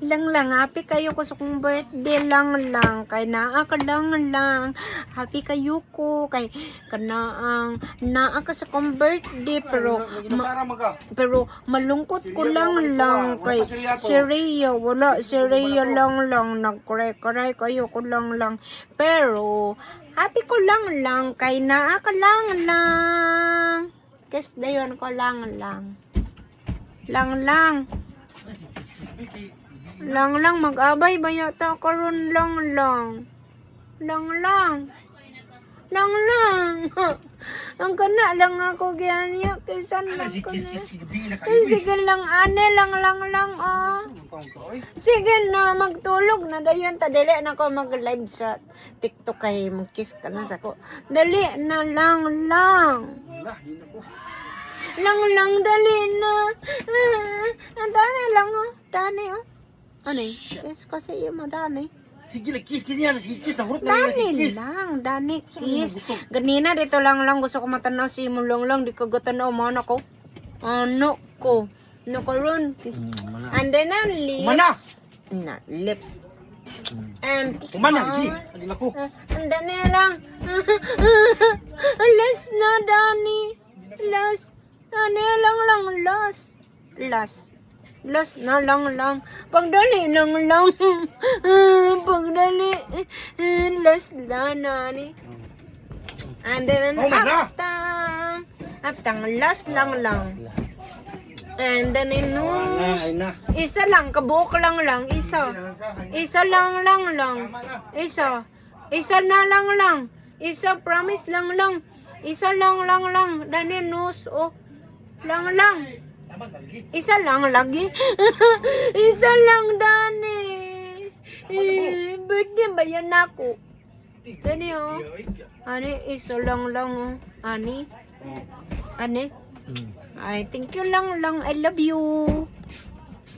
Lang lang, happy kayo ko sa kong birthday lang lang. Kay naa ka lang lang. Happy kayo ko. Kay kanaang naa ka sa kong birthday pero Sara maga. pero malungkot ko lang lang kay si Rhea, wala si Rhea lang lang, nagkray-kray kayo ko lang lang. Pero happy ko lang lang kay naa ka lang lang. Kiss dayon ko lang lang. Lang lang. Lang lang mag-abay ba yata karon lang lang. Lang lang. Lang lang. Ang kana lang ako gianyo kaysa Ana lang si ko kiss na. kiss gabi na Ay, kayo. sige lang, ane lang lang lang oh. Sige na, magtulog na dayon ta, dili na ko mag-live sa TikTok kay mag-kiss ka na sa ko. Dali na lang lang. Wala, di na ko. Lang lang dali na. Ah, ang dani lang oh. Dani oh. Ano eh? Kiss kasi yung mo dani. Sige lang kiss kini sige kiss na hurot na Dani sige kiss. lang, dani kiss. Gusto. Ganina dito lang lang gusto ko matanaw si mo lang lang di ka gatanaw man ako. Ano ko? No karon. Kiss. And then ang lips. Kumana. Na, lips. And Kumana lagi. Lagi na ko. Ah, ang dani lang. Last na, Dani. Last. Dani lang lang, last. Last. Last na lang lang. Pagdali lang lang. Pagdali. Last na, Nani. And then, Oh my God. aptang. Aptang, last lang lang. And then, ino. Ay na. Isa lang, kabuok lang lang. Isa. Isa lang lang lang. Tama na. Isa. Isa na lang lang. Isa, promise lang lang. Isa lang lang lang. Dani nose, oh. Lang lang. Tama na lagi. Isa lang lagi. Isa lang, Dani. Eh, birthday ba yan ako? Dani, oh. Ani, isa lang lang, oh. Ani, ani. Ay, thank you lang lang. I love you.